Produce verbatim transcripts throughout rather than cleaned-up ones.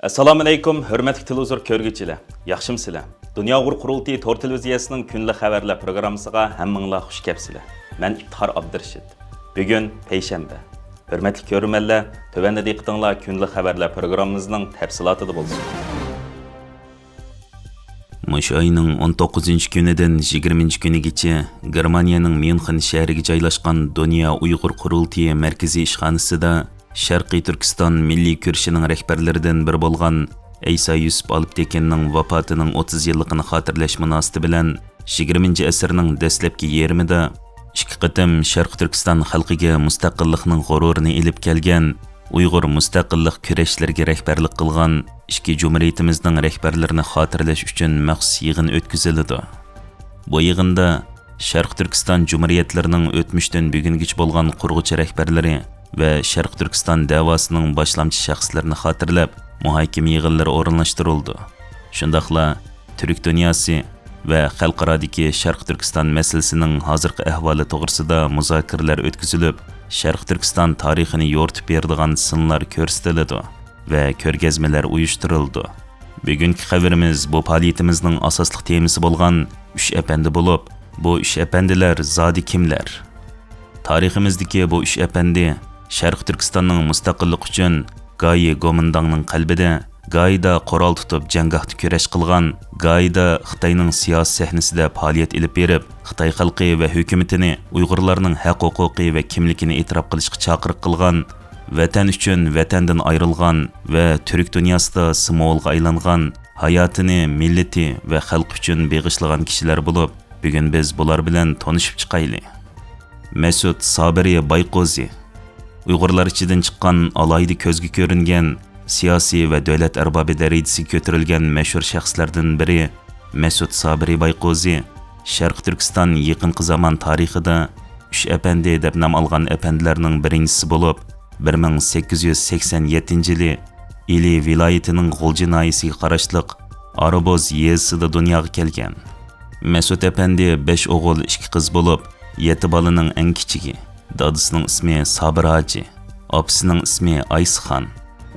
ئەسسالامۇئەلەيكۇم، ھۆرمەتلىك تېلېۋىزور كۆرگۈچىلەر، ياخشىمۇسىلەر؟ دۇنيا ئۇيغۇر قۇرۇلتىيى تور تېلېۋىزىيەسىنىڭ كۈندىلىك خەۋەرلەر پروگراممىسىغا ھەممىڭلار خۇش كەپسىلەر. مەن ئىپتىخار ئابدۇرېشىت. بۈگۈن پەيشەنبە. ھۆرمەتلىك كۆرۈرمەنلەر، تۆۋەندە دىققىتىڭلار كۈندىلىك خەۋەرلەر پروگراممىمىزنىڭ تەپسىلاتىدا بولسۇن. مۇشۇ ئاينىڭ ئون توققۇزىنچى كۈنىدىن يىگىرمىنچى كۈنىگىچە گېرمانىيەنىڭ ميۇنخېن شەھىرىگە جايلاشقان دۇنيا ئۇيغۇر قۇرۇلتىيى مەركىزىي ئىشخانىسىدا شەرقىي تۈركىستان مىللىي كۈرىشىنىڭ رەھبەرلىرىدىن بىرى بولغان ئەيسا يۈسۈپ ئالپتېكىننىڭ ۋاپاتىنىڭ ئوتتۇز يىللىقىنى خاتىرىلەش مۇناسىۋىتى بىلەن يىگىرمىنچى ئەسىرنىڭ دەسلەپكى يېرىمىدا ئىككى قېتىم شەرقىي تۈركىستان خەلقىگە مۇستەقىللىقنىڭ غۇرۇرىنى ئېلىپ كەلگەن، ئۇيغۇر مۇستەقىللىق كۈرەشلىرىگە رەھبەرلىك قىلغان ئىككى جۇمھۇرىيىتىمىزنىڭ رەھبەرلىرىنى خاتىرىلەش ئۈچۈن مەخسۇس يىغىن ئۆتكۈزۈلىدۇ. بۇ يىغىندا شەرقىي تۈركىستان جۇمھۇرىيەتلىرىنىڭ ئۆتمۈشتىن بۈگۈنگىچە بولغان قۇرغۇچى رەھبەرلىرى ۋە شەرقىي تۈركىستان دەۋاسىنىڭ باشلامچى شەخسلىرىنى خاتىرىلەپ، مۇھاكىمە يىغىنلىرى ئورۇنلاشتۇرۇلىدۇ. شۇنداقلا تۈرك دۇنياسى ۋە خەلقئارادىكى شەرقىي تۈركىستان مەسىلىسىنىڭ ھازىرقى ئەھۋالى توغرىسىدا مۇزاكىرىلەر ئۆتكۈزۈلۈپ، شەرقىي تۈركىستان تارىخىنى يورۇتۇپ بېرىدىغان سىنلار كۆرسىتىلىدۇ ۋە كۆرگەزمىلەر ئۇيۇشتۇرۇلىدۇ. بۈگۈنكى خەۋىرىمىز بۇ پائالىيىتىمىزنىڭ ئاساسلىق تېمىسى بولغان ئۈچ ئەپەندى بولۇپ، بۇ ئۈچ ئەپەندىلەر زادى كىملەر؟ تارىخىمىزدىكى بۇ ئۈچ ئەپەندى شەرقىي تۈركىستاننىڭ مۇستەقىللىقى ئۈچۈن گايى گومىنداڭنىڭ قەلبىدە، گايىدا قورال تۇتۇپ جەڭگاھتا كۈرەش قىلغان، گايىدا خىتاينىڭ سىياسىي سەھنىسىدە پائالىيەت ئېلىپ بېرىپ، خىتاي خەلقى ۋە ھۆكۈمىتىنى ئۇيغۇرلارنىڭ ھەق-ھوقۇقى ۋە كىملىكىنى ئېتىراپ قىلىشقا چاقىرىق قىلغان، ۋەتەن ئۈچۈن ۋەتەندىن ئايرىلغان ۋە تۈرك دۇنياسىدا سىمۋولغا ئايلانغان، ھاياتىنى مىللىتى ۋە خەلقى ئۈچۈن بېغىشلىغان كىشىلەر بولۇپ، بۈگۈن بىز بۇلار بىلەن تونۇشۇپ چىقايلى. مەسۇت سابىرى بايقوزى. ئۇيغۇرلار ئىچىدىن چىققان ئالاھىدە كۆزگە كۆرۈنگەن سىياسىي ۋە دۆلەت ئەربابى دەرىجىسىگە كۆتۈرۈلگەن مەشھۇر شەخسلەردىن بىرى مەسۇت سابىرى بايقوزى شەرقىي تۈركىستان يېقىنقى زامان تارىخىدا ئۈچ ئەپەندى دەپ نام ئالغان ئەپەندىلەرنىڭ بىرىنچىسى بولۇپ، بىر مىڭ سەككىز يۈز سەكسەن يەتتىنچى يىلى ئىلى ۋىلايىتىنىڭ غۇلجا ناھىيەسىگە قاراشلىق ئارىبوز يېزىسىدا دۇنياغا كەلگەن. مەسۇت ئەپەندى بەش ئوغۇل، ئىككى قىز بولۇپ، يەتتە بالىنىڭ ئەڭ كىچىكى. دادىسىنىڭ ئىسمى سابىر ھاجى، ئاپىسىنىڭ ئىسمى ئايسىخان،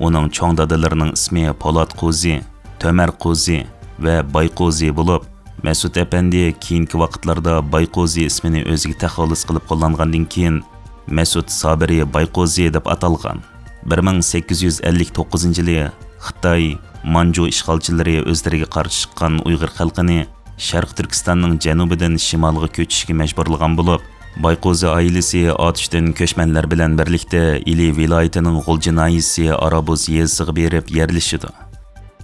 ئۇنىڭ چوڭ دادىلىرىنىڭ ئىسمى پولات قوزى، تۆمەر قوزى ۋە باي قوزى بولۇپ، مەسۇت ئەپەندى كېيىنكى ۋاقىتلاردا باي قوزى ئىسمىنى ئۆزىگە تەخەللۇس قىلىپ قوللانغاندىن كېيىن، مەسۇت سابىرى باي قوزى دەپ ئاتالغان. بىر مىڭ سەككىز يۈز ئەللىك توققۇزىنچى يىلى خىتاي، مانجۇ ئىشغالچىلىرى ئۆزلىرىگە قارشى چىققان ئۇيغۇر خەلقىنى شەرقىي تۈركىستاننىڭ جەنۇبىدىن شىمالغا كۆچۈشكە مەجبۇرلىغان بولۇپ، بايقوزى ئائىلىسى ئاتۇشتىن كۆچمەنلەر بىلەن بىرلىكتە ئىلى ۋىلايىتىنىڭ غۇلجا ناھىيەسى ئارابوز يېزىسىغا بېرىپ يەرلىشىدۇ.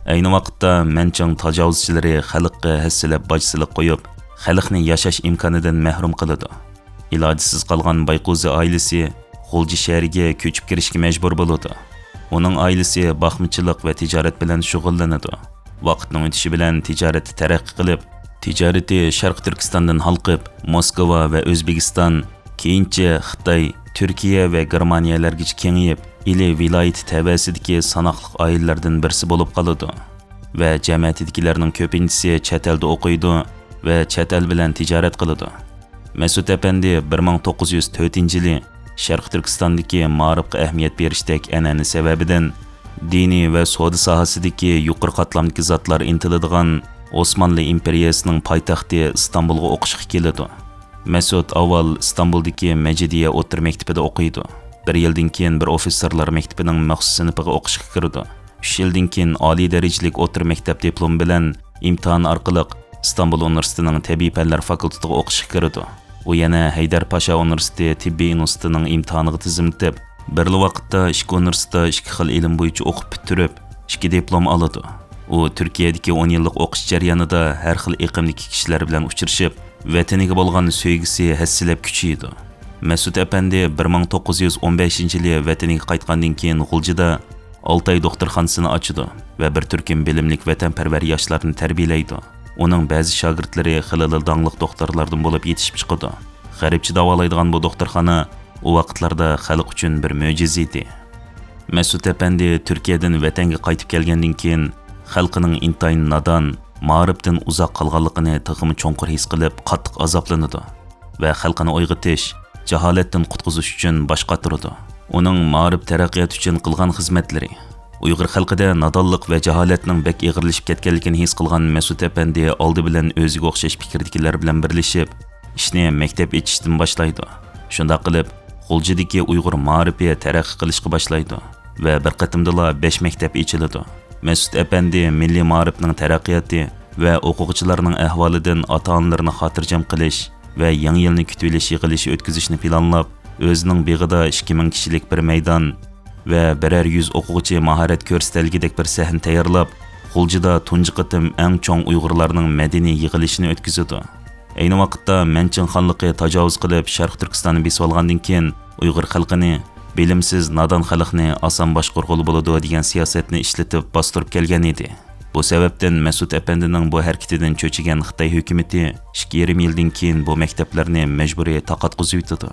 ئەينى ۋاقىتتا مەنچىڭ تاجاۋۇزچىلىرى خەلققە ھەسسىلەپ باج سېلىق قويۇپ، خەلقنى ياشاش ئىمكانىدىن مەھرۇم قىلىدۇ. ئىلاجىسىز قالغان بايقوزى ئائىلىسى غۇلجا شەھىرىگە كۆچۈپ كىرىشكە مەجبۇر بولىدۇ. ئۇنىڭ ئائىلىسى باقمىچىلىق ۋە تىجارەت بىلەن شۇغۇللىنىدۇ. ۋاقىتنىڭ ئۆتۈشى بىلەن تىجارىتى تەرەققىي قىلىپ، تىجارىتى شەرقىي تۈركىستاندىن ھالقىپ، موسكۋا ۋە ئۆزبېكىستان، كېيىنچە خىتاي، تۈركىيە ۋە گېرمانىيەلەرگىچە كېڭىيىپ، ئىلى ۋىلايىتى تەۋەسىدىكى ساناقلىق ئائىلىلەردىن بىرسى بولۇپ قالىدۇ ۋە جەمەتىدىكىلەرنىڭ كۆپىنچىسى چەت ئەلدە ئوقۇيدۇ ۋە چەت ئەل بىلەن تىجارەت قىلىدۇ. مەسۇت ئەپەندى بىر مىڭ توققۇز يۈز تۆتىنچى يىلى شەرقىي تۈركىستاندىكى مائارىپقا ئەھمىيەت بېرىشتەك ئەنئەنە سەۋەبىدىن، دىنىي ۋە سودا ساھەسىدىكى يۇقىرى قاتلامدىكى زاتلار ئىنتىلىدىغان ئوسمانلى ئىمپېرىيەسىنىڭ پايتەختى ئىستانبۇلغا ئوقۇشقا كېلىدۇ. مەسۇت ئاۋۋال ئىستانبۇلدىكى مەجىدىيە ئوتتۇرا مەكتىپىدە ئوقۇيدۇ. بىر يىلدىن كېيىن بىر ئوفىتسېرلار مەكتىپىنىڭ مەخسۇس سىنىپىغا ئوقۇشقا كىرىدۇ. ئۈچ يىلدىن كېيىن ئالىي دەرىجىلىك ئوتتۇرا مەكتەپ دىپلومى بىلەن ئىمتىھان ئارقىلىق ئىستانبۇل ئۇنىۋېرسىتېتىنىڭ تەبىئىي پەنلەر فاكۇلتېتىغا ئوقۇشقا كىرىدۇ. ئۇ يەنە ھەيدەر پاشا ئۇنىۋېرسىتېتى تېببىي ئىنستىتۇتىنىڭ ئىمتىھانىغا تىزىملىتىپ، بىرلا ۋاقىتتا ئىككى ئۇنىۋېرسىتېتتا ئىككى خىل ئىلىم بويىچە ئوقۇپ پۈتتۈرۈپ، ئىككى دىپلوم ئالىدۇ. ئۇ تۈركىيەدىكى ئون يىللىق ئوقۇش جەريانىدا ھەر خىل ئېقىمدىكى كىشىلەر بىلەن ئۇچرىشىپ، ۋەتىنىگە بولغان سۆيگۈسى ھەسسىلەپ كۈچىيىدۇ. مەسۇت ئەپەندى بىر مىڭ توققۇز يۈز ئون بەشىنچى يىلى ۋەتىنىگە قايتقاندىن كېيىن غۇلجىدا ئالتاي دوختۇرخانىسىنى ئاچىدۇ ۋە بىر تۈركۈم بىلىملىك ۋەتەنپەرۋەر ياشلارنى تەربىيەلەيدۇ. ئۇنىڭ بەزى شاگىرتلىرى خېلىلا داڭلىق دوختۇرلاردىن بولۇپ يېتىشىپ چىقىدۇ. غەربچە داۋالايدىغان بۇ دوختۇرخانا ئۇ ۋاقىتلاردا خەلق ئۈچۈن بىر مۆجىزە ئىدى. مەسۇت ئەپەندى تۈركىيەدىن ۋەتەنگە قايتىپ كەلگەندىن كېيىن، خەلقىنىڭ ئىنتايىن نادان، مائارىپتىن ئۇزاق قالغانلىقىنى تېخىمۇ چوڭقۇر ھېس قىلىپ، قاتتىق ئازابلىنىدۇ ۋە خەلقىنى ئويغىتىش، جاھالەتتىن قۇتقۇزۇش ئۈچۈن باش قاتۇرىدۇ. ئۇنىڭ مائارىپ تەرەققىياتى ئۈچۈن قىلغان خىزمەتلىرى. ئۇيغۇر خەلقىدە نادانلىق ۋە جاھالەتنىڭ بەك ئېغىرلىشىپ كەتكەنلىكىنى ھېس قىلغان مەسۇت ئەپەندى ئالدى بىلەن ئۆزىگە ئوخشاش پىكىردىكىلەر بىلەن بىرلىشىپ، ئىشنى مەكتەپ ئېچىشتىن باشلايدۇ. شۇنداق قىلىپ، غۇلجىدىكى ئۇيغۇر مائارىپى تەرەققىي قىلىشقا باشلايدۇ ۋە بىر قېتىمدىلا بەش مەكتەپ ئېچىلىدۇ. مەسۇت ئەپەندى مىللىي مائارىپنىڭ تەرەققىياتى ۋە ئوقۇغۇچىلارنىڭ ئەھۋالىدىن ئاتا-ئانىلىرىنى خاتىرجەم قىلىش ۋە يېڭى يىلنى كۈتۈۋېلىش يىغىلىشى ئۆتكۈزۈشنى پىلانلاپ، ئۆزىنىڭ بېغىدا ئىككى مىڭ كىشىلىك بىر مەيدان ۋە بىرەر يۈز ئوقۇغۇچى ماھارەت كۆرسىتەلىگۈدەك بىر سەھنە تەييارلاپ، غۇلجىدا تۇنجى قېتىم ئەڭ چوڭ ئۇيغۇرلارنىڭ مەدەنىي يىغىلىشىنى ئۆتكۈزىدۇ. ئەينى ۋاقىتتا مەنچىڭ خانلىقى تاجاۋۇز قىلىپ، شەرقىي تۈركىستاننى بېسىۋالغاندىن كېيىن، ئۇيغۇر خەلقىنى «بىلىمسىز، نادان خەلقنى ئاسان باشقۇرغىلى بولىدۇ» دېگەن سىياسەتنى ئىشلىتىپ باستۇرۇپ كەلگەن ئىدى. بۇ سەۋەبتىن مەسۇت ئەپەندىنىڭ بۇ ھەرىكىتىدىن چۆچۈگەن خىتاي ھۆكۈمىتى ئىككى يېرىم يىلدىن كېيىن بۇ مەكتەپلەرنى مەجبۇرىي تاقاتقۇزۇۋېتىدۇ.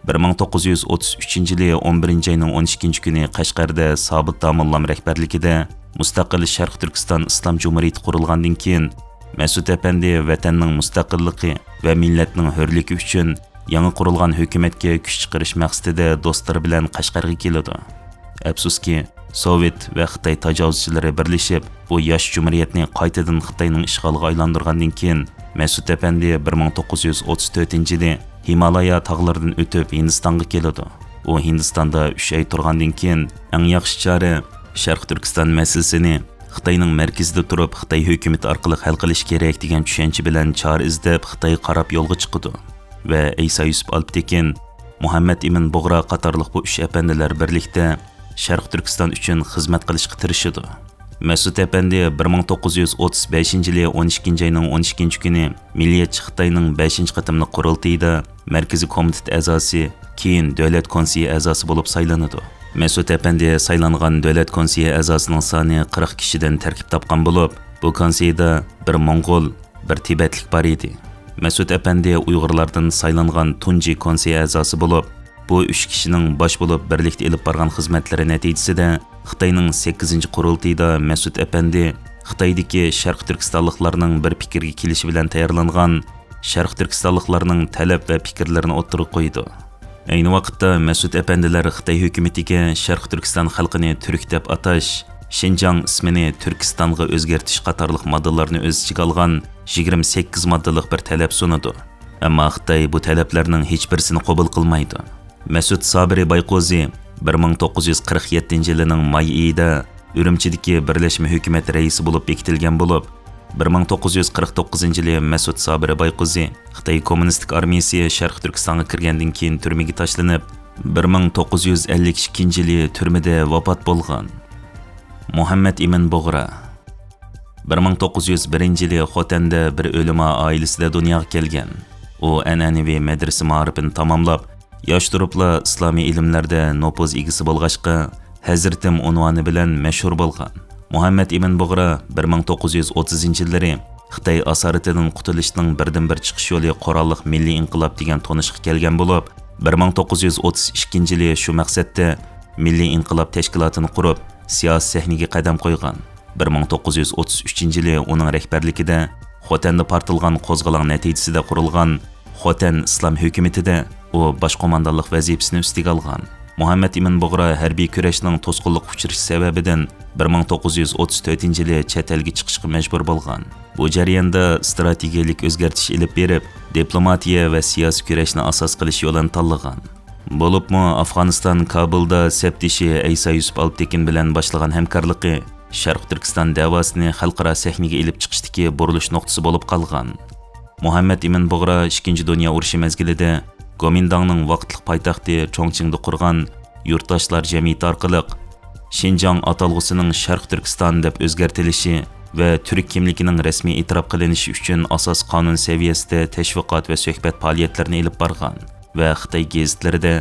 بىر مىڭ توققۇز يۈز ئوتتۇز ئۈچىنچى يىلى ئون بىرىنچى ئاينىڭ ئون ئىككىنچى كۈنى قەشقەردە سابىت داموللام رەھبەرلىكىدە مۇستەقىل شەرقىي تۈركىستان ئىسلام جۇمھۇرىيىتى قۇرۇلغاندىن كېيىن، مەسۇت ئەپەندى ۋەتەننىڭ مۇستەقىللىقى ۋە مىللەتنىڭ ھۆرلۈكى ئۈچۈن يېڭى قۇرۇلغان ھۆكۈمەتكە كۈچ چىقىرىش مەقسىتىدە دوستلىرى بىلەن قەشقەرگە كېلىدۇ. ئەپسۇسكى، سوۋېت ۋە خىتاي تاجاۋۇزچىلىرى بىرلىشىپ، بۇ ياش جۇمھۇرىيەتنى قايتىدىن خىتاينىڭ ئىشغالىغا ئايلاندۇرغاندىن كېيىن، مەسۇت ئەپەندى بىر مىڭ توققۇز يۈز ئوتتۇز تۆتىنچى يىلى ھىمالايا تاغلىرىدىن ئۆتۈپ ھىندىستانغا كېلىدۇ. ئۇ ھىندىستاندا ئۈچ ئاي تۇرغاندىن كېيىن، ئەڭ ياخشى چارە شەرقىي تۈركىستان مەسىلىسىنى خىتاينىڭ مەركىزىدە تۇرۇپ خىتاي ھۆكۈمىتى ئارقىلىق ھەل قىلىش كېرەك دېگەن چۈشەنچە بىلەن چارە ئىزدەپ خىتايغا قاراپ يولغا چىقىدۇ ۋە ئەيسا يۈسۈپ ئالپتېكىن، مۇھەممەد ئىمىن بۇغرا قاتارلىق بۇ ئۈچ ئەپەندىلەر بىرلىكتە شەرقىي تۈركىستان ئۈچۈن خىزمەت قىلىشقا تىرىشىدۇ. مەسۇت ئەپەندى بىر مىڭ توققۇز يۈز ئوتتۇز بەشىنچى يىلى ئون ئىككىنچى ئاينىڭ ئون ئىككىنچى كۈنى مىللىيەتچى خىتاينىڭ بەشىنچى قېتىملىق قۇرۇلتىيىدا مەركىزىي كومىتېت ئەزاسى، كېيىن دۆلەت كونسېيى ئەزاسى بولۇپ سايلىنىدۇ. مەسۇت ئەپەندى سايلانغان دۆلەت كونسېيى ئەزاسىنىڭ سانى قىرىق كىشىدىن تەركىب تاپقان بولۇپ، بۇ كونسېيىدا بىر موڭغۇل، بىر تىبەتلىك بار ئىدى. مەسۇت ئەپەندى ئۇيغۇرلاردىن سايلانغان تۇنجى كونسېي ئەزاسى بولۇپ، بۇ ئۈچ كىشىنىڭ باش بولۇپ بىرلىكتە ئېلىپ بارغان خىزمەتلىرى نەتىجىسىدە خىتاينىڭ سەككىزىنچى قۇرۇلتىيىدا مەسۇت ئەپەندى خىتايدىكى شەرقىي تۈركىستانلىقلارنىڭ بىر پىكىرگە كېلىشى بىلەن تەييارلانغان شەرقىي تۈركىستانلىقلارنىڭ تەلەپ ۋە پىكىرلىرىنى ئوتتۇرىغا قويىدۇ. ئەينى ۋاقىتتا مەسۇت ئەپەندىلەر خىتاي ھۆكۈمىتىگە شەرقىي تۈركىستان خەلقىنى تۈرك دەپ ئاتاش، شىنجاڭ ئىسمىنى تۈركىستانغا ئۆزگەرتىش قاتارلىق ماددىلارنى ئۆز ئىچىگە ئالغان يىگىرمە سەككىز ماددىلىق بىر تەلەپ سۇنىدۇ. ئەمما خىتاي بۇ تەلەپلەرنىڭ ھېچبىرسىنى قوبۇل قىلمايدۇ. مەسۇت سابىرى بايقوزى بىر مىڭ توققۇز يۈز قىرىق يەتتىنچى يىلىنىڭ ماي ئېيىدا ئۈرۈمچىدىكى بىرلەشمە ھۆكۈمەت رەئىسى بولۇپ بېكىتىلگەن بولۇپ، بىر مىڭ توققۇز يۈز قىرىق توققۇزىنچى يىلى مەسۇت سابىرى بايقوزى خىتاي كوممۇنىستىك ئارمىيىسى شەرقىي تۈركىستانغا كىرگەندىن كېيىن تۈرمىگە تاشلىنىپ، بىر مىڭ توققۇز يۈز ئەللىك ئىككىنچى يىلى تۈرمىدە ۋاپات بولغان. مۇھەممەد ئىمىن بۇغرا بىر مىڭ توققۇز يۈز بىرىنچى يىلى خوتەندە بىر ئۆلىما ئائىلىسىدە دۇنياغا كەلگەن. ئۇ ئەنئەنىۋى مەدرىسە مائارىپىنى تاماملاپ، ياش تۇرۇپلا ئىسلامىي ئىلىملەردە نوپۇز ئىگىسى بولغاچقا، ھەزرىتىم ئۇنۋانى بىلەن مەشھۇر بولغان. مۇھەممەد ئىمىن بۇغرا بىر مىڭ توققۇز يۈز ئوتتۇزىنچى يىللىرى خىتاي ئاسارىتىدىن قۇتۇلۇشنىڭ بىردىنبىر چىقىش يولى قوراللىق مىللىي ئىنقىلاب دېگەن تونۇشقا كەلگەن بولۇپ، بىر مىڭ توققۇز يۈز ئوتتۇز ئىككىنچى يىلى شۇ مەقسەتتە مىللىي ئىنقىلاب تەشكىلاتىنى قۇرۇپ، سىياسىي سەھنىگە قەدەم قويغان. بىر مىڭ توققۇز يۈز ئوتتۇز ئۈچىنچى يىلى ئۇنىڭ رەھبەرلىكىدە خوتەندە پارتلىغان قوزغىلاڭ نەتىجىسىدە قۇرۇلغان خوتەن ئىسلام ھۆكۈمىتىدە ئۇ باش قوماندانلىق ۋەزىپىسىنى ئۈستىگە ئالغان. مۇھەممەد ئىمىن بۇغرا ھەربىي كۈرەشنىڭ توسقۇنلۇققا ئۇچرىشى سەۋەبىدىن بىر مىڭ توققۇز يۈز ئوتتۇز تۆتىنچى يىلى چەت ئەلگە چىقىشقا مەجبۇر بولغان. بۇ جەرياندا ئىستراتېگىيەلىك ئۆزگەرتىش ئېلىپ بېرىپ، دىپلوماتىيە ۋە سىياسىي كۈرەشنى ئاساس قىلىش يولىنى تاللىغان. بولۇپمۇ ئافغانىستان كابۇلدا سەپدىشى ئەيسا يۈسۈپ ئالپتېكىن بىلەن باشلىغان ھەمكارلىقى شەرقىي تۈركىستان دەۋاسىنى خەلقئارا سەھنىگە ئېلىپ چىقىشتىكى بۇرۇلۇش نۇقتىسى بولۇپ قالغان. مۇھەممەد ئىمىن بۇغرا ئىككىنچى دۇنيا ئۇرۇشى مەزگىلىدە گومىنداڭنىڭ ۋاقىتلىق پايتەختى چوڭچىڭدا قۇرغان يۇرتداشلار جەمئىيىتى ئارقىلىق شىنجاڭ ئاتالغۇسىنىڭ شەرقىي تۈركىستان دەپ ئۆزگەرتىلىشى ۋە تۈرك كىملىكىنىڭ رەسمىي ئېتىراپ قىلىنىشى ئۈچۈن ئاساسىي قانۇن سەۋىيەسىدە تەشۋىقات ۋە سۆھبەت پائالىيەتلىرىنى ئېلىپ بارغان ۋە خىتاي گېزىتلىرىدە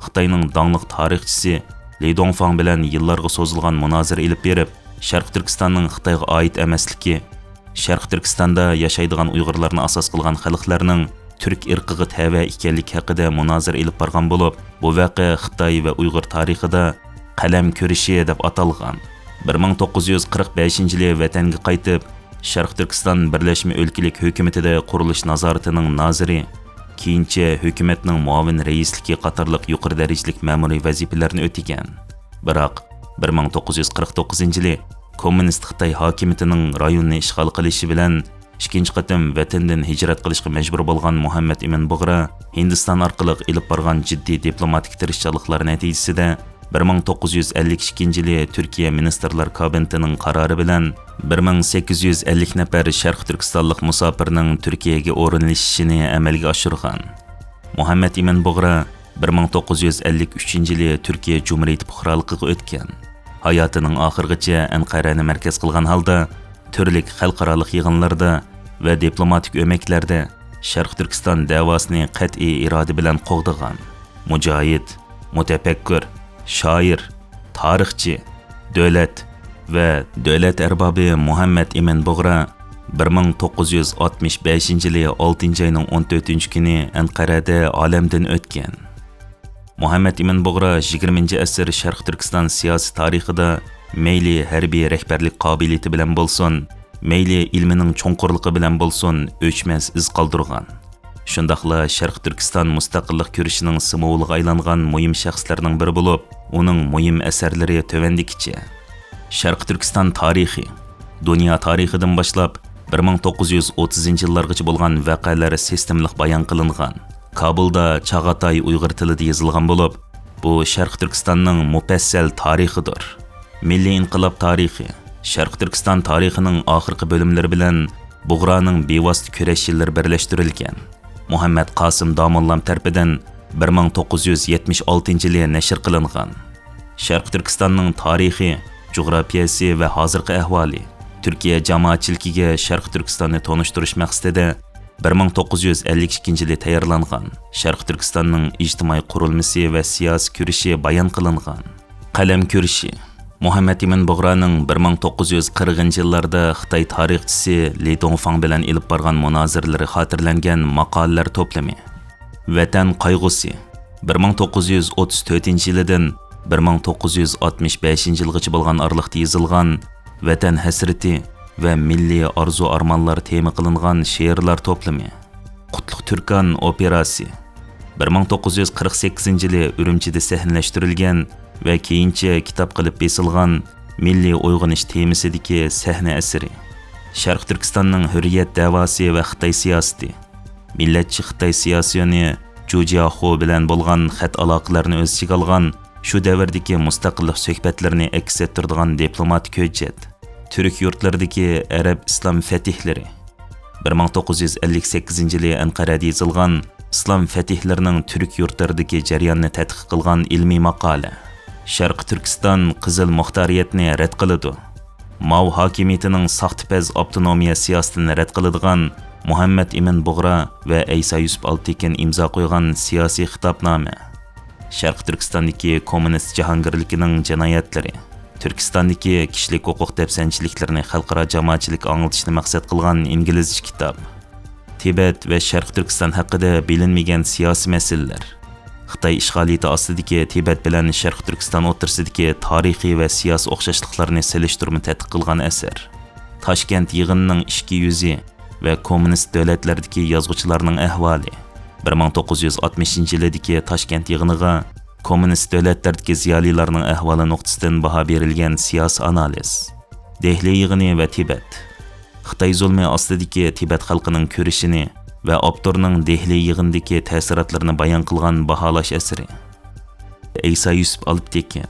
خىتاينىڭ داڭلىق تارىخچىسى لى دۇڭفاڭ بىلەن يىللارغا سوزۇلغان مۇنازىرە ئېلىپ بېرىپ، شەرقىي تۈركىستاننىڭ خىتايغا ئائىت ئەمەسلىكى، شەرقىي تۈركىستاندا ياشايدىغان ئۇيغۇرلارنى ئاساس قىلغان خەلقلەرنىڭ تۈرك ئىرقىغا تەۋە ئىكەنلىكى ھەققىدە مۇنازىرە ئېلىپ بارغان بولۇپ، بۇ ۋەقە خىتاي ۋە ئۇيغۇر تارىخىدا قەلەم كۈرىشى دەپ ئاتالغان. بىر مىڭ توققۇز يۈز قىرىق بەشىنچى يىلى ۋەتەنگە قايتىپ، شەرقىي تۈركىستان بىرلەشمە ئۆلكىلىك ھۆكۈمىتىدە قۇرۇلۇش نازارىتىنىڭ نازىرى، كېيىنچە ھۆكۈمەتنىڭ مۇئاۋىن رەئىسلىكى قاتارلىق يۇقىرى دەرىجىلىك مەمۇرىي ۋەزىپىلەرنى ئۆتىگەن. بىراق، بىر مىڭ توققۇز يۈز قىرىق توققۇزىنچى يىلى كوممۇنىست خىتاي ھاكىمىيىتىنىڭ رايوننى ئىشغال قىلىشى بىلەن ئىككىنچى قېتىم ۋەتەندىن ھىجرەت قىلىشقا مەجبۇر بولغان مۇھەممەد ئىمىن بۇغرا ھىندىستان ئارقىلىق ئېلىپ بارغان جىددىي دىپلوماتىك تىرىشچانلىقلار نەتىجىسىدە، بىر مىڭ توققۇز يۈز ئەللىك ئىككىنچى يىلى تۈركىيە مىنىستىرلار كابىنېتىنىڭ قارارى بىلەن بىر مىڭ سەككىز يۈز ئەللىك نەپەر شەرقىي تۈركىستانلىق مۇساپىرنىڭ تۈركىيەگە ئورۇنلىشىشىنى ئەمەلگە ئاشۇرغان. مۇھەممەد ئىمىن بۇغرا بىر مىڭ توققۇز يۈز ئەللىك ئۈچىنچى يىلى تۈركىيە جۇمھۇرىيىتى پۇقرالىقىغا ئۆتكەن. ھاياتىنىڭ ئاخىرىغىچە ئەنقەرەنى مەركەز قىلغان ھالدا تۈرلۈك خەلقئارالىق يىغىنلاردا ۋە دىپلوماتىك ئۆمەكلەردە شەرقىي تۈركىستان دەۋاسىنى قەتئىي ئىرادە بىلەن قوغدىغان. مۇجاھىد، مۇتەپەككۇر، شائىر، تارىخچى، دۆلەت ۋە دۆلەت ئەربابى مۇھەممەد ئىمىن بۇغرا بىر مىڭ توققۇز يۈز ئاتمىش بەشىنچى يىلى ئالتىنچى ئاينىڭ ئون تۆتىنچى كۈنى ئەنقەرەدە ئالەمدىن ئۆتكەن. مۇھەممەد ئىمىن بۇغرا يىگىرمىنچى ئەسىر شەرقىي تۈركىستان سىياسىي تارىخىدا مەيلى ھەربىي رەھبەرلىك قابىلىيىتى بىلەن بولسۇن، مەيلى ئىلمىنىڭ چوڭقۇرلۇقى بىلەن بولسۇن، ئۆچمەس ئىز قالدۇرغان. شۇنداقلا شەرقىي تۈركىستان مۇستەقىللىق كۈرىشىنىڭ سىمۋولىغا ئايلانغان مۇھىم شەخسلەرنىڭ بىرى بولۇپ، ئۇنىڭ مۇھىم ئەسەرلىرى تۆۋەندىكىچە. شەرقىي تۈركىستان تارىخى. دۇنيا تارىخىدىن باشلاپ، بىر مىڭ توققۇز يۈز ئوتتۇزىنچى يىللارغىچە بولغان ۋەقەلەر سىستېمىلىق بايان قىلىنغان. كابۇلدا چاغاتاي ئۇيغۇر تىلىدا يېزىلغان بولۇپ، بۇ شەرقىي تۈركىستاننىڭ مۇپەسسەل تارىخىدۇر. مىللىي ئىنقىلاب تارىخى. شەرقىي تۈركىستان تارىخىنىڭ ئاخىرقى بۆلۈملىرى بىلەن بۇغرانىڭ بىۋاسىتە كۈرەش يىللىرى بىرلەشتۈرۈلگەن. مۇھەممەد قاسىم داموللام تەرىپىدىن بىر مىڭ توققۇز يۈز يەتمىش ئالتىنچى يىلى نەشر قىلىنغان. شەرقىي تۈركىستاننىڭ تارىخى، جۇغراپىيەسى ۋە ھازىرقى ئەھۋالى. تۈركىيە جامائەتچىلىكىگە شەرقىي تۈركىستاننى تونۇشتۇرۇش مەقسىتىدە بىر مىڭ توققۇز يۈز ئەللىك ئىككىنچى يىلى تەييارلانغان. شەرقىي تۈركىستاننىڭ ئىجتىمائىي قۇرۇلمىسى ۋە سىياسىي كۈرىشى بايان قىلىنغان. قەلەم كۈرىشى. مۇھەممەد ئىمىن بۇغرانىڭ بىر مىڭ توققۇز يۈز قىرىقىنچى يىللاردا خىتاي تارىخچىسى لى دۇڭفاڭ بىلەن ئېلىپ بارغان مۇنازىرىلىرى خاتىرىلەنگەن ماقالىلەر توپلىمى. ۋەتەن قايغۇسى. بىر مىڭ توققۇز يۈز ئوتتۇز تۆتىنچى يىلىدىن بىر مىڭ توققۇز يۈز ئاتمىش بەشىنچى يىلغىچە بولغان ئارىلىقتا يېزىلغان ۋەتەن ھەسرىتى ۋە مىللىي ئارزۇ-ئارمانلار تېما قىلىنغان شېئىرلار توپلىمى. قۇتلۇق تۈركان ئوپېراسى. بىر مىڭ توققۇز يۈز قىرىق سەككىزىنچى يىلى ئۈرۈمچىدە سەھنىلەشتۈرۈلگەن ۋە كېيىنچە كىتاب قىلىپ بېسىلغان مىللىي ئويغىنىش تېمىسىدىكى سەھنە ئەسىرى. شەرقىي تۈركىستاننىڭ ھۆررىيەت دەۋاسى ۋە خىتاي سىياسىتى. مىللەتچى خىتاي سىياسىيونى جۇ جياخۇ بىلەن بولغان خەت ئالاقىلىرىنى ئۆز ئىچىگە ئالغان شۇ دەۋردىكى مۇستەقىللىق سۆھبەتلىرىنى ئەكس ئەتتۈرىدىغان دىپلوماتىك ھۆججەت. تۈرك يۇرتلىرىدىكى ئەرەب ئىسلام فەتىھلىرى. بىر مىڭ توققۇز يۈز ئەللىك سەككىزىنچى يىلى ئەنقەرەدە يېزىلغان ئىسلام فەتىھلىرىنىڭ تۈرك يۇرتلىرىدىكى جەريانىنى تەتقىق قىلغان ئىلمىي ماقالە. شەرقىي تۈركىستان قىزىل مۇختارىيەتنى رەت قىلىدۇ. ماۋ ھاكىمىيىتىنىڭ ساختىپەز ئاپتونومىيە سىياسىتىنى رەت قىلىدىغان مۇھەممەد ئىمىن بۇغرا ۋە ئەيسا يۈسۈپ ئالپتېكىن ئىمزا قويغان سىياسىي خىتابنامە. شەرقىي تۈركىستاندىكى كوممۇنىست جاھانگىرلىكىنىڭ جىنايەتلىرى. تۈركىستاندىكى كىشىلىك ھوقۇق دەپسەندىچىلىكلىرىنى خەلقئارا جامائەتچىلىككە ئاڭلىتىشنى مەقسەت قىلغان ئىنگلىزچە كىتاب. تىبەت ۋە شەرقىي تۈركىستان ھەققىدە بىلىنمىگەن سىياسىي مەسىلىلەر. خىتاي ئىشغالىيىتى ئاستىدىكى تىبەت بىلەن شەرقىي تۈركىستان ئوتتۇرىسىدىكى تارىخىي ۋە سىياسىي ئوخشاشلىقلارنى سېلىشتۇرما تەتقىق قىلغان ئەسەر. تاشكەنت يىغىنىنىڭ ئىچكى يۈزى ۋە كوممۇنىست دۆلەتلەردىكى يازغۇچىلارنىڭ ئەھۋالى. بىر مىڭ توققۇز يۈز ئاتمىشىنچى يىلىدىكى تاشكەنت يىغىنىغا كوممۇنىست دۆلەتلەردىكى زىيالىيلارنىڭ ئەھۋالى نۇقتىسىدىن باھا بېرىلگەن سىياسىي ئانالىز. دېھلى يىغىنى ۋە تىبەت. خىتاي زۇلمى ئاستىدىكى تىبەت خەلقىنىڭ كۈرىشىنى ۋە ئاپتورنىڭ دېھلى يىغىنىدىكى تەسىراتلىرىنى بايان قىلغان باھالاش ئەسىرى. ئەيسا يۈسۈپ ئالپتېكىن.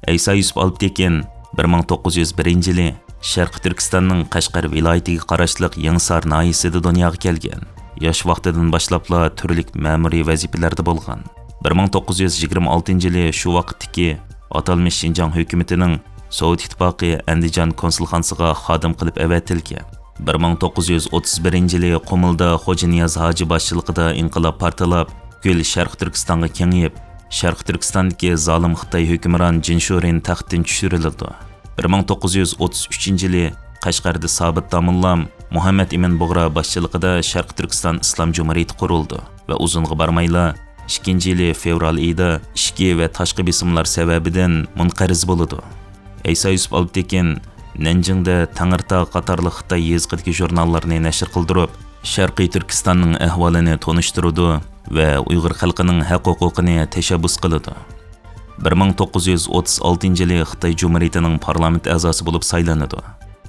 ئەيسا يۈسۈپ ئالپتېكىن بىر مىڭ توققۇز يۈز بىرىنچى يىلى شەرقىي تۈركىستاننىڭ قەشقەر ۋىلايىتىگە قاراشلىق يېڭىسار ناھىيەسىدە دۇنياغا كەلگەن. ياش ۋاقتىدىن باشلاپلا تۈرلۈك مەمۇرىي ۋەزىپىلەردە بولغان. بىر مىڭ توققۇز يۈز يىگىرمە ئالتىنچى يىلى شۇ ۋاقىتتىكى ئاتالمىش شىنجاڭ ھۆكۈمىتىنىڭ سوۋېت ئىتتىپاقى ئەندىجان كونسۇلخانىسىغا خادىم قىلىپ ئەۋەتىلگەن. بىر مىڭ توققۇز يۈز ئوتتۇز بىرىنچى يىلى قۇمۇلدا خوجانىياز ھاجى باشچىلىقىدا ئىنقىلاب پارتلاپ، پۈتكۈل شەرقىي تۈركىستانغا كېڭىيىپ، شەرقىي تۈركىستاندىكى زالىم خىتاي ھۆكۈمران جىنشۇرىن تەختتىن چۈشۈرۈلىدۇ. بىر مىڭ توققۇز يۈز ئوتتۇز ئۈچىنچى يىلى قەشقەردە سابىت داموللام مۇھەممەد ئىمىن بۇغرا باشچىلىقىدا شەرقىي تۈركىستان ئىسلام جۇمھۇرىيىتى قۇرۇلىدۇ ۋە ئۇزۇنغا بارمايلا ئىككىنچى يىلى فېۋرال ئېيىدا ئىچكى ۋە تاشقى بېسىملار سەۋەبىدىن مۇنقەرز بولىدۇ. ئەيسا يۈسۈپ ئالپتېكىن نەنجىڭدە تەڭرىتاغ قاتارلىق خىتاي يېزىقىدىكى ژۇرناللارنى نەشر قىلدۇرۇپ، شەرقىي تۈركىستاننىڭ ئەھۋالىنى تونۇشتۇرىدۇ ۋە ئۇيغۇر خەلقىنىڭ ھەق-ھوقۇقىنى تەشەببۇس قىلىدۇ. بىر مىڭ توققۇز يۈز ئوتتۇز ئالتىنچى يىلى خىتاي جۇمھۇرىيىتىنىڭ پارلامېنت ئەزاسى بولۇپ سايلىنىدۇ.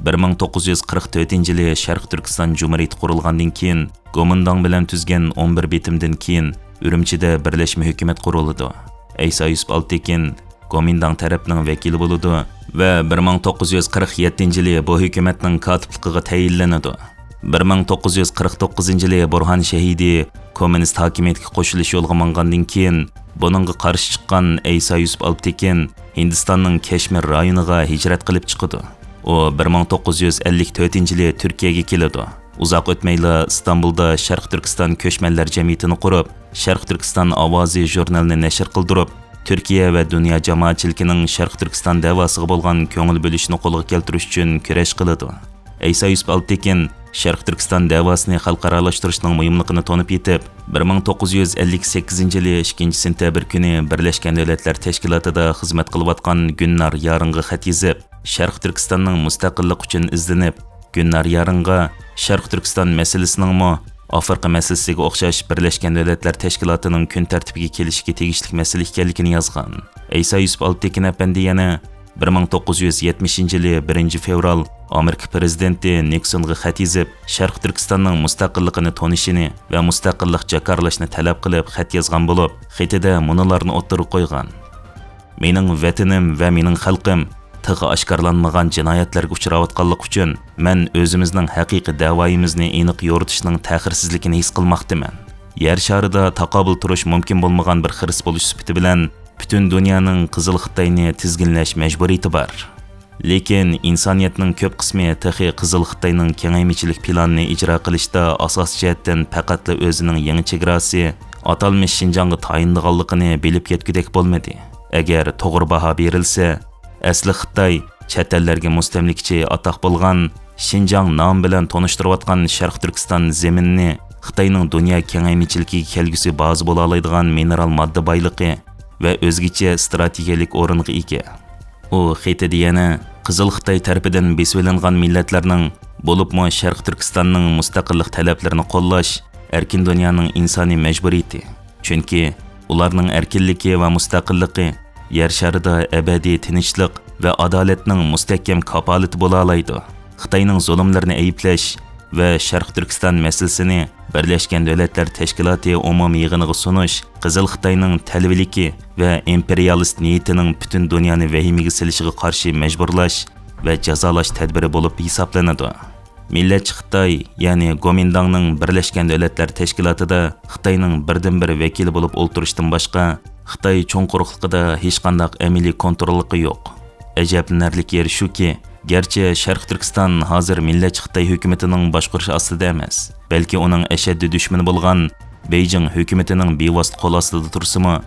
بىر مىڭ توققۇز يۈز قىرىق تۆتىنچى يىلى شەرقىي تۈركىستان جۇمھۇرىيىتى قۇرۇلغاندىن كېيىن، گومىنداڭ بىلەن تۈزگەن ئون بىر بېتىمدىن كېيىن، ئۈرۈمچىدە بىرلەشمە ھۆكۈمەت قۇرۇلىدۇ. ئەيسا يۈسۈپ ئالپتېكىن گومىنداڭ تەرەپنىڭ ۋەكىلى بولىدۇ ۋە بىر مىڭ توققۇز يۈز قىرىق يەتتىنچى يىلى بۇ ھۆكۈمەتنىڭ كاتىپلىقىغا تەيىنلىنىدۇ. بىر مىڭ توققۇز يۈز قىرىق توققۇزىنچى يىلى بۇرھان شەھىدى كوممۇنىست ھاكىمىيەتكە قوشۇلۇش يولىغا ماڭغاندىن كېيىن، بۇنىڭغا قارشى چىققان ئەيسا يۈسۈپ ئالپتېكىن ھىندىستاننىڭ كەشمىر رايونىغا ھىجرەت قىلىپ چىقىدۇ. ئۇ بىر مىڭ توققۇز يۈز ئەللىك تۆتىنچى يىلى تۈركىيەگە كېلىدۇ. ئۇزاق ئۆتمەيلا ئىستانبۇلدا شەرقىي تۈركىستان كۆچمەنلەر جەمئىيىتىنى قۇرۇپ، شەرقىي تۈركىستان ئاۋازى ژۇرنىلىنى نەشر قىلدۇرۇپ، تۈركىيە ۋە دۇنيا جامائەتچىلىكىنىڭ شەرقىي تۈركىستان دەۋاسىغا بولغان كۆڭۈل بۆلۈشىنى قولغا كەلتۈرۈش ئۈچۈن كۈرەش قىلىدۇ. ئەيسا يۈسۈپ ئالپتېكىن شەرقىي تۈركىستان دەۋاسىنى خەلقئارالاشتۇرۇشنىڭ مۇھىملىقىنى تونۇپ يېتىپ، بىر مىڭ توققۇز يۈز ئەللىك سەككىزىنچى يىلى ئىككىنچى سېنتەبىر كۈنى بىرلەشكەن دۆلەتلەر تەشكىلاتىدا خىزمەت قىلىۋاتقان گۈلنار يارىنغا خەت يېزىپ، شەرقىي تۈركىستاننىڭ مۇستەقىللىق ئۈچۈن ئىزدىنىپ، گۈلنار يارىنغا شەرقىي تۈركىستان مەسىلىسىنىڭمۇ ئافرىقا مەسىلىسىگە ئوخشاش بىرلەشكەن دۆلەتلەر تەشكىلاتىنىڭ كۈن تەرتىپىگە كېلىشىگە تېگىشلىك مەسىلە ئىكەنلىكىنى يازغان. ئەيسا يۈسۈپ ئالپتېكىن ئەپەندى يەنە بىر مىڭ توققۇز يۈز يەتمىشىنچى يىلى بىرىنچى فېۋرال ئامېرىكا پىرېزىدېنتى نىكسونغا خەت يېزىپ، شەرقىي تۈركىستاننىڭ مۇستەقىللىقىنى تونۇشىنى ۋە مۇستەقىللىق جاكارلاشنى تەلەپ قىلىپ خەت يازغان بولۇپ، خېتىدە مۇنۇلارنى ئوتتۇرىغا قويغان. مېنىڭ ۋەتىنىم ۋە مېنىڭ خەلقىم تېخى ئاشكارىلانمىغان جىنايەتلەرگە ئۇچراۋاتقانلىقى ئۈچۈن، مەن ئۆزىمىزنىڭ ھەقىقىي دەۋايىمىزنى ئېنىق يورۇتۇشنىڭ تەخىرسىزلىكىنى ھېس قىلماقتىمەن. يەر شارىدا تاقابىل تۇرۇش مۇمكىن بولمىغان بىر خىرىس بولۇش سۈپىتى بىلەن، پۈتۈن دۇنيانىڭ قىزىل خىتاينى تىزگىنلەش مەجبۇرىيىتى بار. لېكىن ئىنسانىيەتنىڭ كۆپ قىسمى تېخى قىزىل خىتاينىڭ كېڭەيمىچىلىك پىلانىنى ئىجرا قىلىشتا ئاساسىي جەھەتتىن پەقەتلا ئۆزىنىڭ يېڭى چېگراسى، ئاتالمىش شىنجاڭغا تايىنىدىغانلىقىنى بىلىپ يەتكۈدەك بولمىدى. ئەگەر توغرا باھا بېرىلسە، ئەسلى خىتاي چەت ئەللەرگە مۇستەملىكىچى ئاتاق بولغان شىنجاڭ نامى بىلەن تونۇشتۇرۇۋاتقان شەرقىي تۈركىستان زېمىنىنى خىتاينىڭ دۇنيا كېڭەيمىچىلىكىگە كەلگۈسى بازا بولالايدىغان مىنېرال ماددا بايلىقى ۋە ئۆزگىچە ئىستراتېگىيەلىك ئورۇنغا ئىگە. ئۇ خېتىدە يەنە قىزىل خىتاي تەرىپىدىن بېسىۋېلىنغان مىللەتلەرنىڭ، بولۇپمۇ شەرقىي تۈركىستاننىڭ مۇستەقىللىق تەلەپلىرىنى قوللاش ئەركىن دۇنيانىڭ ئىنسانىي مەجبۇرىيىتى. چۈنكى ئۇلارنىڭ ئەركىنلىكى ۋە مۇستەقىللىقى يەر شارىدا ئەبەدىي تىنچلىق ۋە ئادالەتنىڭ مۇستەھكەم كاپالىتى بولالايدۇ. خىتاينىڭ زۇلۇملىرىنى ئەيىبلەش ۋە شەرقىي تۈركىستان مەسىلىسىنى بىرلەشكەن دۆلەتلەر تەشكىلاتى ئومۇمىي يىغىنىغا سۇنۇش قىزىل خىتاينىڭ تەلۋىلىكى ۋە ئىمپېرىيالىست نىيىتىنىڭ پۈتۈن دۇنيانى ۋەھىمىگە سېلىشىغا قارشى مەجبۇرلاش ۋە جازالاش تەدبىرى بولۇپ ھېسابلىنىدۇ. مىللەتچى خىتاي، يەنى گومىنداڭنىڭ بىرلەشكەن دۆلەتلەر تەشكىلاتىدا خىتاينىڭ بىردىنبىر ۋەكىلى بولۇپ ئولتۇرۇشتىن باشقا، خىتاي چوڭ قۇرۇقلۇقىدا ھېچقانداق ئەمەلىي كونتروللۇقى يوق. ئەجەبلىنەرلىك يېرى شۇكى، گەرچە شەرقىي تۈركىستان ھازىر مىللەتچى خىتاي ھۆكۈمىتىنىڭ باشقۇرۇشى ئاستىدا ئەمەس، بەلكى ئۇنىڭ ئەشەددىي دۈشمىنى بولغان بېيجىڭ ھۆكۈمىتىنىڭ بىۋاسىتە قول ئاستىدا تۇرسىمۇ،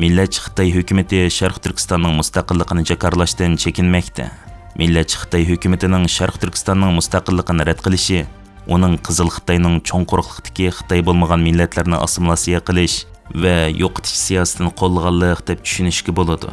مىللەتچى خىتاي ھۆكۈمىتى شەرقىي تۈركىستاننىڭ مۇستەقىللىقىنى جاكارلاشتىن چېكىنمەكتە. مىللەتچى خىتاي ھۆكۈمىتىنىڭ شەرقىي تۈركىستاننىڭ مۇستەقىللىقىنى رەت قىلىشى، ئۇنىڭ قىزىل خىتاينىڭ چوڭ قۇرۇقلۇقتىكى خىتاي بولمىغان مىللەتلەرنى ئاسسىمىلياتسىيە قىلىش ۋە يوقىتىش سىياسىتىنى قوللىغانلىق دەپ چۈشىنىشكە بولىدۇ.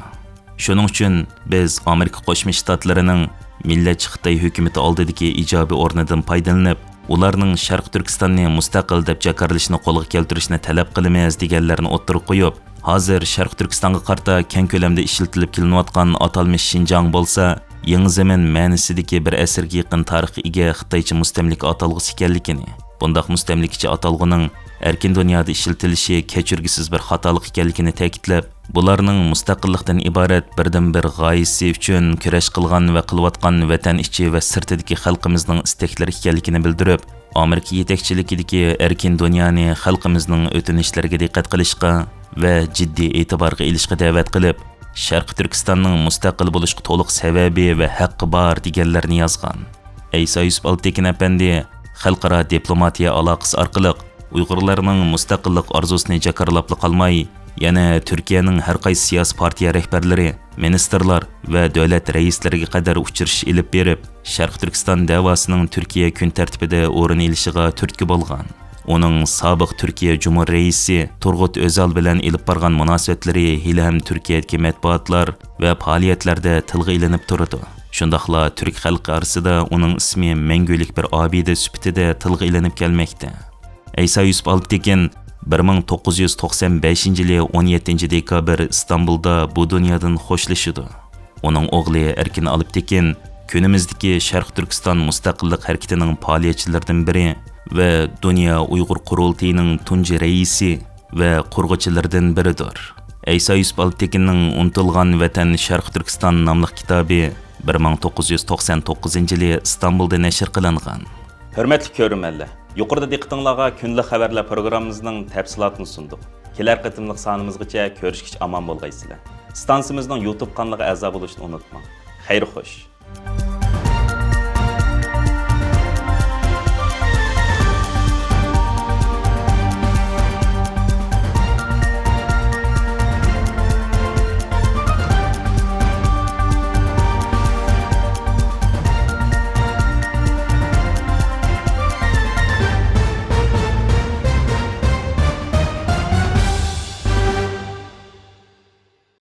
شۇنىڭ ئۈچۈن بىز ئامېرىكا قوشما شتاتلىرىنىڭ مىللەتچى خىتاي ھۆكۈمىتى ئالدىدىكى ئىجابىي ئورنىدىن پايدىلىنىپ، ئۇلارنىڭ شەرقىي تۈركىستاننى مۇستەقىل دەپ جاكارلىشىنى قولغا كەلتۈرۈشنى تەلەپ قىلىمىز دېگەنلەرنى ئوتتۇرىغا قويۇپ، ھازىر شەرقىي تۈركىستانغا قارىتا كەڭ كۆلەمدە ئىشلىتىلىپ كېلىنىۋاتقان ئاتالمىش شىنجاڭ بولسا، يېڭى زېمىن مەنىسىدىكى بىر ئەسىرگە يېقىن تارىخقا ئىگە خىتايچە مۇستەملىكە ئاتالغۇسى ئىكەنلىكىنى، بۇنداق مۇستەملىكىچە ئاتالغۇنىڭ ئەركىن دۇنيادا ئىشلىتىلىشى كەچۈرگۈسىز بىر خاتالىق ئىكەنلىكىنى تەكىتلەپ، بۇلارنىڭ مۇستەقىللىقتىن ئىبارەت بىردىنبىر غايىسى ئۈچۈن كۈرەش قىلغان ۋە قىلىۋاتقان ۋەتەن ئىچى ۋە سىرتىدىكى خەلقىمىزنىڭ ئىستەكلىرى ئىكەنلىكىنى بىلدۈرۈپ، ئامېرىكا يېتەكچىلىكىدىكى ئەركىن دۇنيانى خەلقىمىزنىڭ ئۆتۈنۈشلىرىگە دىققەت قىلىشقا ۋە جىددىي ئېتىبارغا ئېلىشقا دەۋەت قىلىپ، شەرقىي تۈركىستاننىڭ مۇستەقىل بولۇشقا تولۇق سەۋەبى ۋە ھەققى بار دېگەنلەرنى يازغان. ئەيسا يۈسۈپ ئالپتېكىن ئەپەندى خەلقئارا دىپلوماتىيە ئالاقىسى ئارقىلىق ئۇيغۇرلارنىڭ مۇستەقىللىق ئارزۇسىنى جاكارلاپلا قالماي، يەنە تۈركىيەنىڭ ھەر قايسى سىياسىي پارتىيە رەھبەرلىرى، مىنىستىرلار ۋە دۆلەت رەئىسلىرىگە قەدەر ئۇچرىشىش ئېلىپ بېرىپ، شەرقىي تۈركىستان دەۋاسىنىڭ تۈركىيە كۈن تەرتىپىدە ئورۇن ئېلىشىغا تۈرتكە بولغان. ئۇنىڭ سابىق تۈركىيە جۇمھۇر رەئىسى تۇرغۇت ئۆزال بىلەن ئېلىپ بارغان مۇناسىۋەتلىرى ھېلىھەم تۈركىيەدىكى مەتبۇئاتلار ۋە پائالىيەتلەردە تىلغا ئېلىنىپ تۇرىدۇ. شۇنداقلا تۈرك خەلقى ئارىسىدا ئۇنىڭ ئىسمى مەڭگۈلۈك بىر ئابىدە سۈپىتىدە تىلغا ئېلىنىپ كەلمەكتە. ئەيسا يۈسۈپ ئالپتېكىن بىر مىڭ توققۇز يۈز توقسان بەشىنچى يىلى ئون يەتتىنچى دېكابىر ئىستانبۇلدا بۇ دۇنيادىن خوشلىشىدۇ. ئۇنىڭ ئوغلى ئەركىن ئالپتېكىن كۈنىمىزدىكى شەرقىي تۈركىستان مۇستەقىللىق ھەرىكىتىنىڭ پائالىيەتچىلىرىدىن بىرى ۋە دۇنيا ئۇيغۇر قۇرۇلتىيىنىڭ تۇنجى رەئىسى ۋە قۇرغۇچىلىرىدىن بىرىدۇر. ئەيسا يۈسۈپ ئالپتېكىننىڭ ئۇنتۇلغان ۋەتەن شەرقىي تۈركىستان ناملىق كىتابى بىر مىڭ توققۇز يۈز توقسان توققۇزىنچى يىلى ئىستانبۇلدا نەشر قىلىنغان. ھۆرمەتلىك كۆرۈرمەنلەر، يۇقىرىدا دىققىتىڭلارغا كۈندىلىك خەۋەرلەر پروگراممىمىزنىڭ تەپسىلاتىنى سۇندۇق. كېلەر قېتىملىق سانىمىزغىچە كۆرۈشكىچە ئامان بولغايسىلەر. ئىستانسىمىزنىڭ يۇتۇب قانىلىغا ئەزا بولۇشنى ئۇنتۇماڭ. خەير خوش.